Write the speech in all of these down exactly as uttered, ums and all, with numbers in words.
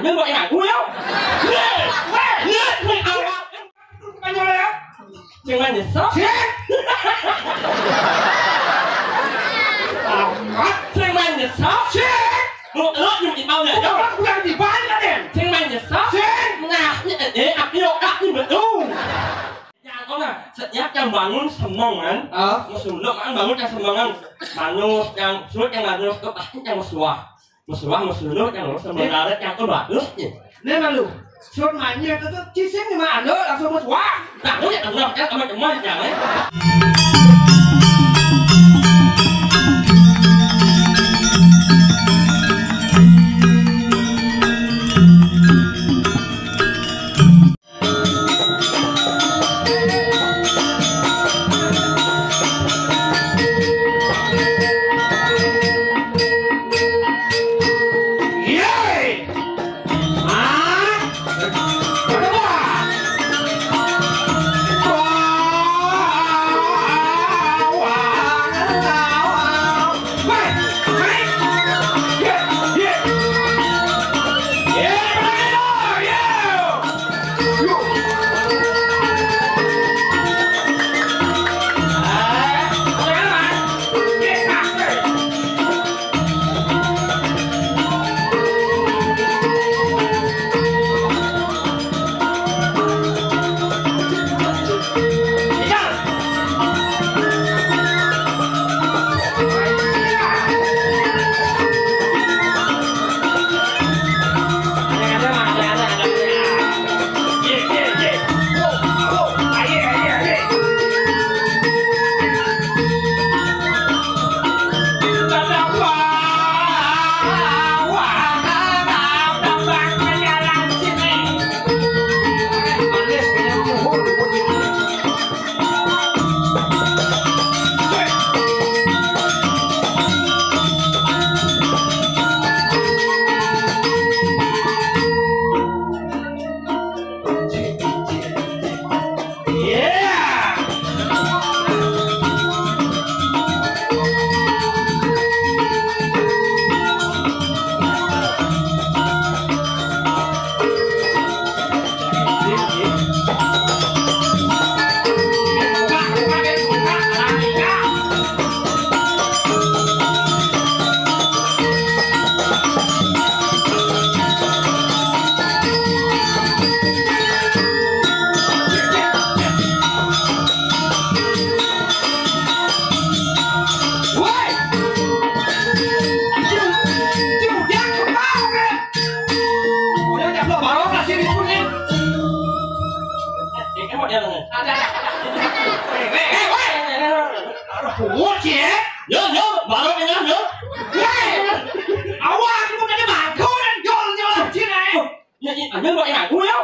Ini buat yang aku ya. Nih, nih, nih, awak. Tanya ya. Sing main nyesel. Sing. Amat. Sing main nyesel. Sing. Lu, lu yang mau ya? Bukan, bukan di mana, Den? Sing main nyesel. Sing. Nah, eh, eh, aku, aku betul. Yang kau nah, setiap yang bangun semongan, ah, musuh lu kan bangun yang semongan, manus, yang sulit yang manus, itu pasti yang musuh. Musuh, musuh lu yang musuh, mendarat yang kau bagus nih. Ini malu. Suruh manja itu tuh, cising di mana? Langsung musuh. Nah, lu yang kenal kan sama teman yang, eh. Ada. Eh, eh, woi. Aduh, pungut sih, ya. Yo, yo, baru ini, yo. Woi. Awak, aku tadi mangkuk dan jol, jol, sini, eh. Ya, ini aja buat yang aku, yo.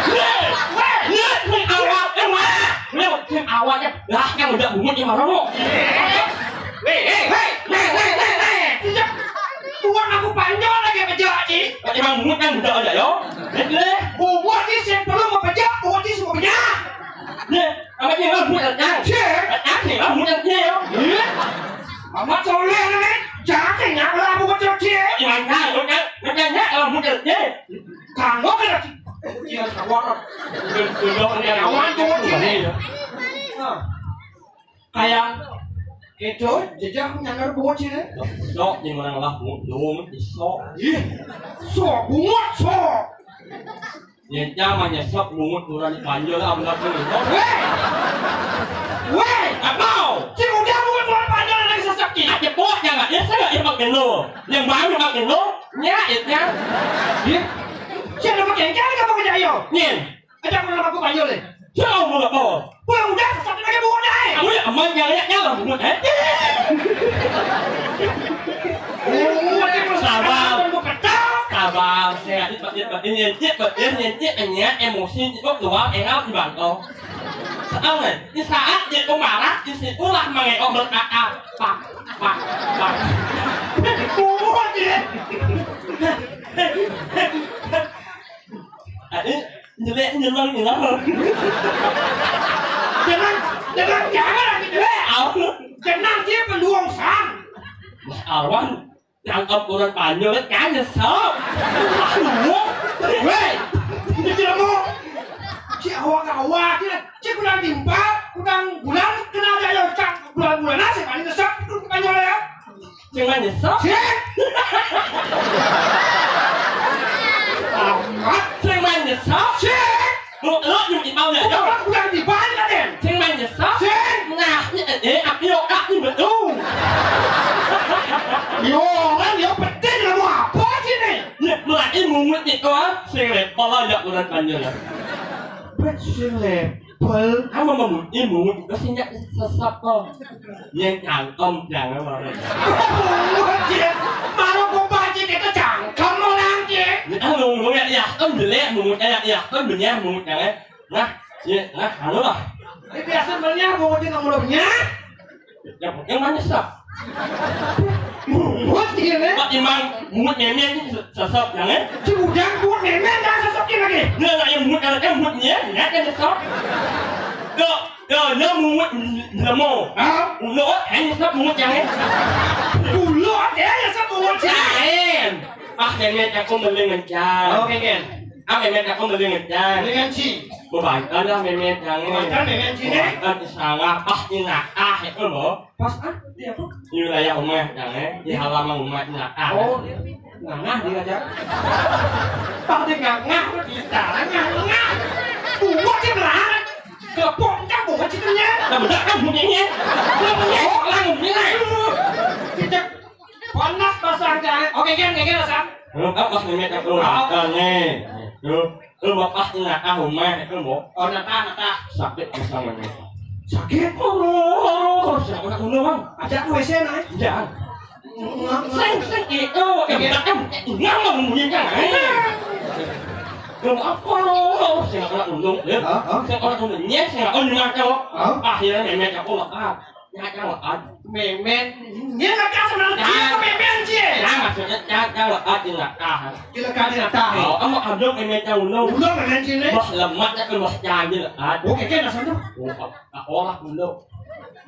Woi, woi. Ini, ini awak, eh, woi. Ini awak, ya. Lah, yang udah bungut, ya, baru. Woi, eh, woi. Woi, woi, woi, woi. Sejak tuan aku panjang lagi pejak, Ci. Emang bungut yang udah ada, yo. Bungut, Ci, yang perlu mau pejak, bungut, Ci, semua pejak. Nih, apa dia nggak bungut, ya? Ci. Apa dia nggak bungut, ya, yo? Iya. Amat soleh, nih. Jangan tinggal lah, bungut, Ci. Gimana, lu kan? Makanya, kalau bungut, ya. Kanggo kan, Ci. Iya, kawan. Udah, udah, udah. Kawan, bungut, Ci. Iya. Nah. Kayak itu, jejak nyangar bungut sini. Sok, yang mana lah bungut, bungut, sok. Ih, sok, bungut, sok. Ya, jangan nyesek bungut, kurang dipanjul, ah, benar tuh. Weh! Weh! Apa? Si udah bungut, kurang panjul, ada sesek, Ci. Ada pokoknya nggak? Ya, saya nggak, ya, pakai lo. Yang baru pakai lo, ya, ya. Iya. Siapa pakai yang cari, apa kerja, ayo? Nyen. Aja aku nama aku panjul, eh. Jauh mau apa? Wah, udah, sesat lagi bungut, eh. Kamu ya aman, nyala, nyala bungut, eh. Bungut itu sabar. Bungut pecah. Sabar, saya ini, ini, ini, ini, ini, ini, emosi, itu keluar, enggak di bangkong. Sekarang, di saat dia marah, di situlah mengeok berkata, "Pak, pak, pak." Bungut, ya. Aduh, jelek, jelek, jelek. Jangan, jangan, jangan lagi jelek. Apa? Jangan dia peluang sang. Mas Arwan, Cangkem urang banyu kan nyesep. Aduh. Wéh. Iki lemu. Cik awak-awak ya. Cik kudang timpal, kudang bulan kena ada ya cak bulan-bulan nasi paling nyesep itu banyu ya. Sing main nyesep. Cik. Amat. Sing main nyesep. Cik. Lu lu nyum ipau ya. Kudang kudang timpal ada. Sing main nyesep. Cik. Nah, eh eh aku yo kak ni betul. Yo orang yo petin kamu apa sini? Nih, mulai mungut ni kau ah. Sing level aja urang banyu lah. Sing level. Apa mungut ni mungut itu sing nyesep kau. Yang cangkem jangan marah. Mungut ya. Baru kau baca kita cangkem orang je. Ni ah mungut ya ya. Kan jelek mungut ya ya. Kan benyah mungut jangan. Nah, ya, nah, anu lah. Ini biasa benyah mungut yang mulutnya. Yang yang manis lah. Mungut dia ni. Pak Imam mungut nyemen ni sesep jangan. Si bujang mungut nyemen dah sesep dia lagi. Nah, nak yang mungut yang mungut ni, nak yang sesep. Yo, yo, yo mungut lemo. Ha? Ulo, eh, sesep mungut jangan. Ulo dia yang sesep mungut jangan. Lain. Ah, nyemen aku meleng kencang. Oke, Ken. Ah, memet aku meleng kencang. Meleng si. Bebantan lah memet jangan. Bebantan memet sini. Bebantan di sawah, pas di nakah itu loh. Pas ah, di apa? Di wilayah rumah jangan, di halaman rumah di nakah. Oh, ngangah dia aja. Pas di ngangah, di ngangah. Buat dia melarat. Kepok dia buat situ nya. Nah, bedak kan bunyinya. Dia punya orang bunyinya. Kita panas pasang jangan. Oke, Ken, Ken, Sam. Lu apa nih, Met? Lu makan nih. Lu, lu bapak nak ah rumah itu mau. Oh, nata, nata. Sakit sama nih. Sakit? Oh, oh, oh, siapa nak bunuh, Bang? Ajak ke W C, nah. Jangan. Sing, sing, itu, eh, belakang, eh, ngapa membunyikan, eh? Lu apa lu? Siapa nak bunuh, ya? Hah? Hah? Siapa nak bunuh? Nyet, siapa nak bunuh? Hah? Akhirnya, Met, aku lepas. Cang lekat. Memen. Dia lekat sebenarnya. Dia memen je. Nah, maksudnya cang, cang lekat di lekat. Di lekat di lekat. Oh, kamu aduk memen cang ulung. Ulung memen sini. Bah lemak tak keluar cang di lekat. Oke, kan asal tu. Oh, tak olah ulung.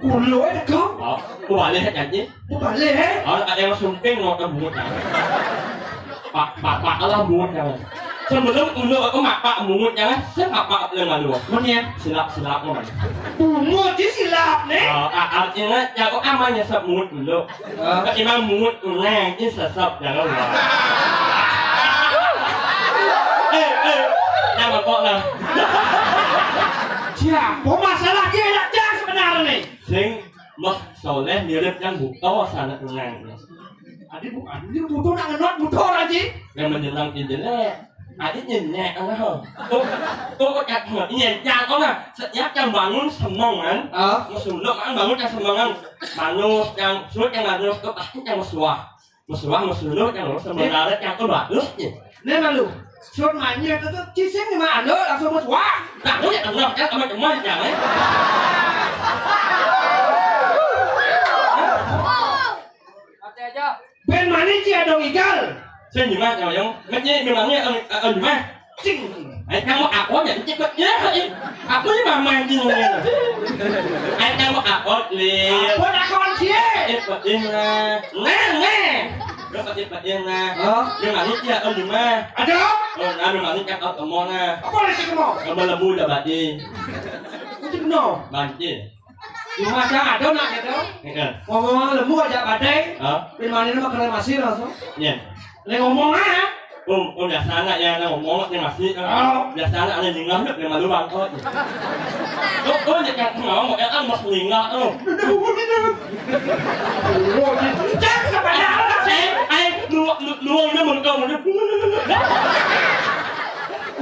Ulung ada kau. Oh, aku balik kan je. Aku balik eh. Oh, tak ada yang sumping mau ke bungut. Pak, pak, pak, alah bungut jangan. Sebelum ulu aku mapak bungut jangan, sing mapak lem malu. Mun ya? Silap, silap, mun. Bungut je silap, ne? Oh, a- artinya, ya, aku aman ya, sep bungut dulu. Ah. Ketimbang bungut urang, ini sesep, jangan lupa. Eh, eh, jangan kok lah. Siapa masalah dia nak cang sebenarnya? Sing, Mbah Soleh mirip yang buta sana tenang. Adi bu, adi dia butuh nak ngenot, butuh lagi. Yang menjelang ke jelek. Adi nyenyek lah. Tuh, tuh, tuh, tuh, nyenyek lah. Setiap yang bangun seneng kan. Ah. Mesunduk kan bangun yang seneng kan. Manus, yang sulit yang manus tuh pasti yang mesuah. Mesuah, mesunduk yang lurus, sementara yang tuh bagus ya. Nih malu. Suruh manyir itu tuh, cising di mana langsung mesuah. Nah, tuh ya tengah, kan sama teman jangan. Mati aja. Ben manis ya dong igal. Sing gimana, Cang? Yang ngenyek memangnya, eh, eh, gimana? Cing. Ai kamu aku aja cepet ya. Aku ini mama yang bingung ya. Ai kamu aku, Lil. Apa nak kawan cie? Cepet ya, nah. Nah, nah. Lu cepet ya, nah. Oh. Memangnya dia, oh, gimana? Ada? Oh, nah, memangnya cakap kemana? Apa lagi kemau? Kamu lembu udah bati. Itu kenal. Banci. Cuma ada, ada nak gitu. Heeh. Ngomong lembu aja badai. Hah? Di mana nama kremasi langsung. Iya. Lagi ngomong ah. Um, um, biasa anak ya, anak ngomong kremasi. Oh. Biasa anak ada nyingah, dia malu bangkot. Kok, kok, dia kan mau, ya kan, mas nyingah, oh. Udah ngomong gitu. Oh, gitu. Jangan sampai ada orang sih. Eh, eh, lu, lu, lu, lu, lu, lu, lu.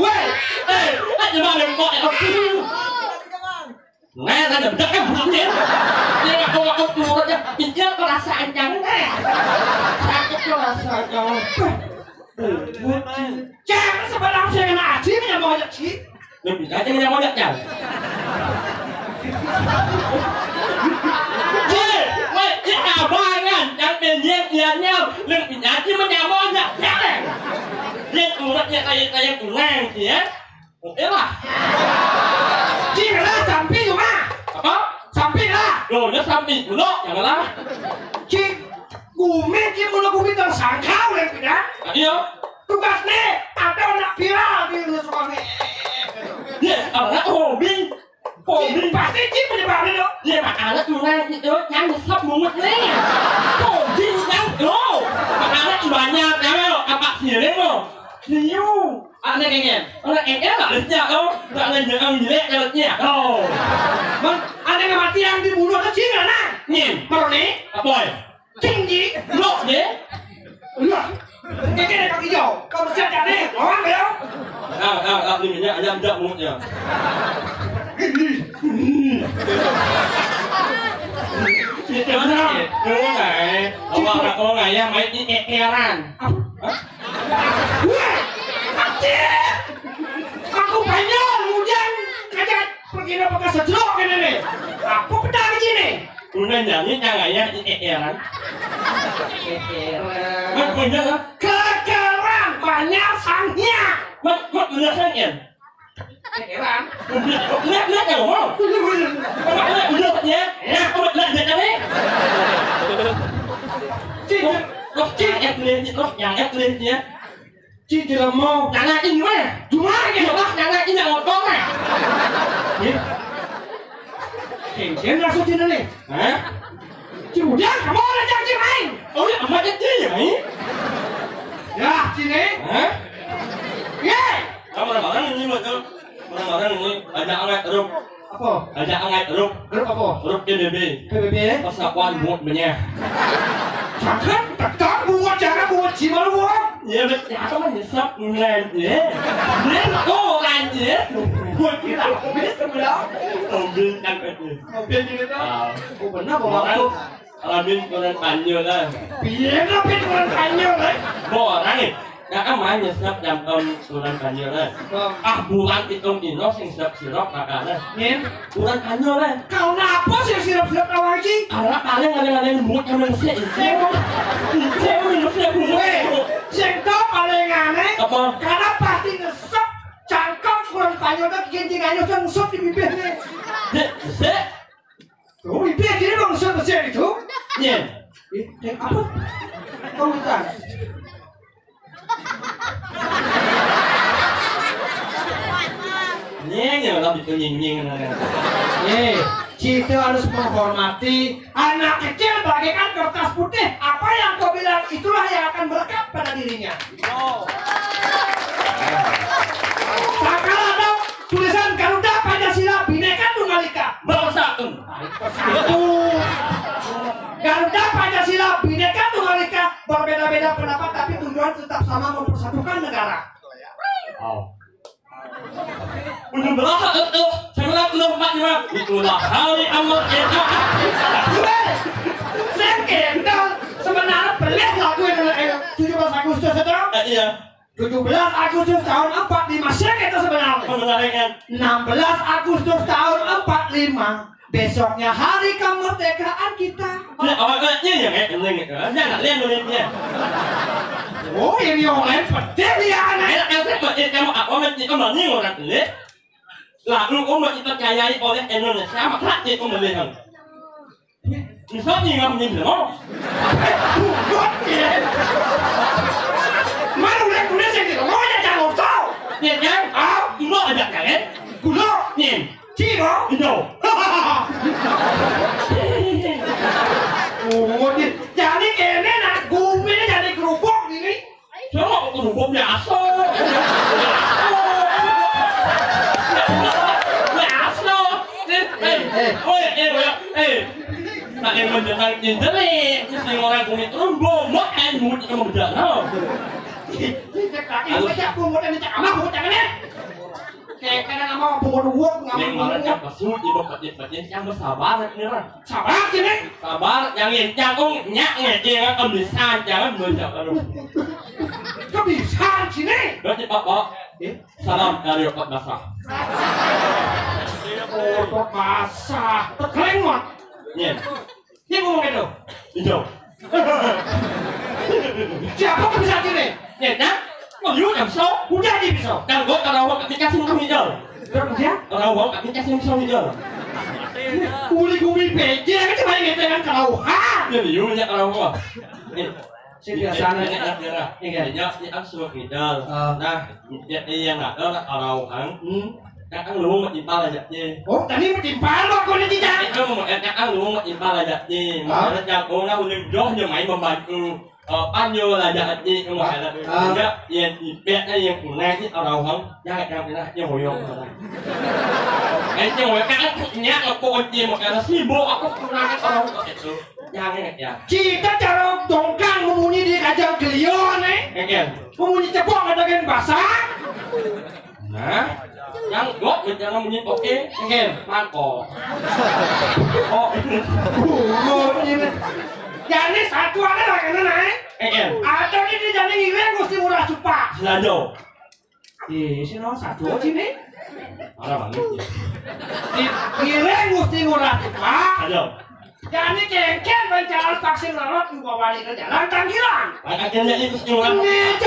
Weh, eh, eh, jangan lempok, ya. Nah, ada bedak kan bunyi. Dia ngaku-ngaku turun ya. Pinjam perasaan jangan. Sakit perasaan jangan. Jangan sebenarnya saya kena aji punya mau aja sih. Lebih aja punya mau aja. Cil, weh, cil abangan, yang penjir dia nyau, lebih aja punya mau aja. Jangan. Dia turun ya kayak kayak kurang ya. Oke lah. Cik lah sampi cuma. Apa? Sampi lah. Loh, dia sampi dulu, janganlah. Cik, gumi cik mula gumi tak Angkau yang tidak. Iya. Tugasnya ada anak viral di rumah suami. Ya, anak hobi. Hobi. Pasti cip penyebarin lo. Ya, makanya tuh, nah, itu yang nyesep mungut nih. Hobi yang lo. Makanya banyak, ya, lo. Apa sih, lo? Liu. Aneh kayaknya. Orang enggak lah, lihatnya, lo. Nggak ada yang jelek, lihatnya. Oh. Bang, ada kematian dibunuh ke Cina, nah. Nih. Baru nih. Apa? Tinggi, lo ye. Lah, keke deh kaki jauh. Kamu siap jadi orang ya? Ah, ah, ah, ini minyak ayam jak mulutnya. Ini mana? Ini mana? Awak nak orang ayam main di ekeran. Wah, anjir. Aku banyak hujan. Kaget. Pergi apa ke sejeruk ini nih? Aku pedang di sini. Udah nyanyi cangaya di ekeran. Ekeran. Mat punya lah. Kekeran banyak sangnya. Mat, mat bener sangnya. Ekeran. Lihat, lihat ya, ngomong. Udah, udah, udah, ya. Ya, aku lihat dia tadi. Cik, oh, oh, cik, ya, lihat, oh, ya, ya, lihat, ya. Ci jelema. Nana ini mah. Cuma ya, Bang, nana ini motor mah. Ya. Kengken masuk sini nih. Hah? Ci udah, kamu ada janji main. Oh ya, amat aja ya, main. Ya, sini. Hah? Ye. Kamu orang ini mah tuh. Orang-orang ini banyak angkat grup. Apa? Banyak angkat grup. Grup apa? Grup P B B. P B B ya? Persatuan buat banyak. Jangan, tekan buat, jangan buat, gimana buat? Ya, bet, ya, apa nyesap ngan, ya? Dia kok kan, ya? Buat kita, habis sebelah. Ambil kan, ya. Ambil gini tuh. Ah. Oh, benar, Bang. Orang, Ramin kurang panjul lah. Piye Ramin kurang panjul, eh? Orang, eh. Nah, kan main nyesap jam tahun kurang panjul lah. Ah, bulan hitung dino sing sedap sirop makanya. Ngin? Kurang panjul lah. Kau napa sih sirop-sirop kau lagi? Karena paling ada-ada yang buat yang mesti. Sing, sing, sing, sing. Weh, sing kau paling aneh. Apa? Karena pasti ngesep cangkang kurang panjul kan, ginting aja kan ngesep di bibirnya. Dek, dek. Oh, itu yang jadi bangsa Mesir itu? Iya. Eh, eh, apa? Kau hutan. Nyeng, ya, lah, itu nyeng, nyeng, nah. Eh, kita harus menghormati anak kecil bagaikan kertas putih. Apa yang kau bilang, itulah yang akan melekat pada dirinya. Sakala ada tulisan Garuda Pancasila Bhinneka Tunggal Ika. Bangsa. Itu. Garuda Pancasila Bhinneka Tunggal Ika, berbeda-beda pendapat tapi tujuan tetap sama, mempersatukan negara. Oh. Udah berapa itu? Saya bilang udah empat lima. Itulah hari amal kita. Weh, saya kendal sebenarnya pelit lagu itu, eh, tujuh belas Agustus itu. Eh, iya. Tujuh belas Agustus tahun empat lima, saya kata sebenarnya. Sebenarnya kan. Enam belas Agustus tahun empat lima, besoknya hari kemerdekaan kita. Nah, awak kena ni yang eh, ni, ni, ni, ni, ni, ni. Oh, ini orang lain pedih ya, anak. Anak yang saya buat, eh, kamu apa, macam ni, kamu ni orang ni. Lalu, kamu dipercayai oleh Indonesia, maka dia pemilihan. Bisa nih, nggak mungkin dong. Buat dia. Mana udah, udah saya gitu, mau aja jangan tahu. Ya, kan? Ah, gua ajak kalian. Gula. Nih. Ciro. Itu. Oh, dia. Jadi kene nak gumi ni jadi kerupuk ni. Sama aku kerupuk biasa. Biasa. Eh, eh, oh, eh, eh, eh. Tak ada mendengar internet, mesti orang kulit terus bomak kan, mulut kamu berjalan. Cek lagi, cek aku, mau cek anak, mau cek ini. Kayak kadang sama bukan uang, nggak mau. Yang mana, yang bersabar, ini, Ran. Sabar, sini. Sabar, yang yang jagung, nyak, nyak, jangan kembisan, jangan banyak, aduh. Kembisan, sini. Berarti, Pak, Pak. Eh? Salam dari Opat Basah. Opat Basah. Tekeleng, Mat. Nih. Dia ngomong gitu. Hijau. Siapa bisa gini? Nih, nah. Oh, you jam so. Udah di bisa. Dan gua kalau mau kasih kamu hijau. Terus dia? Kalau mau kasih kamu hijau. Uli gumi peje, kan cuma inget dengan kalau ha. Jadi you nya kalau mau. Nih. Sing biasane. Ini kan kira. Iya. Ini yang suruh kita. Ah. Nah, yang ada lah kalau kan. Hmm. Kan lu mau timpal aja sih. Oh, tadi mau timpal lo aku ini tidak. Itu mau kan lu mau timpal aja sih. Ah. Mau ada jago lah udah joh dia main membantu. Eh, panjul aja sih mau ada. Ah. Enggak, yang ipetnya yang punah sih orang-orang yang yang punah yang hoyong. Eh, yang hoyong kan punya aku kunci mau karena sibuk aku punah orang itu. Jangan ya. Kita cara dongkang memunyi di kajang kelio nih. Enggak. Memunyi cepok ada kan basah. Nah, yang gua bicara memunyi oke, enggak. Mangkok. Oh, ini. Burung ini. Jadi satu ada lah kena naik. Enggak. Atau ini jadi ngiring mesti murah cupak. Selajo. Ih, sih no satu aja nih. Mana bang? Di kiri mesti murah cepat. Ayo. Jadi kengken menjalan vaksin lorot juga wali ke jalan tanggilan. Akhirnya itu sih orang. Ini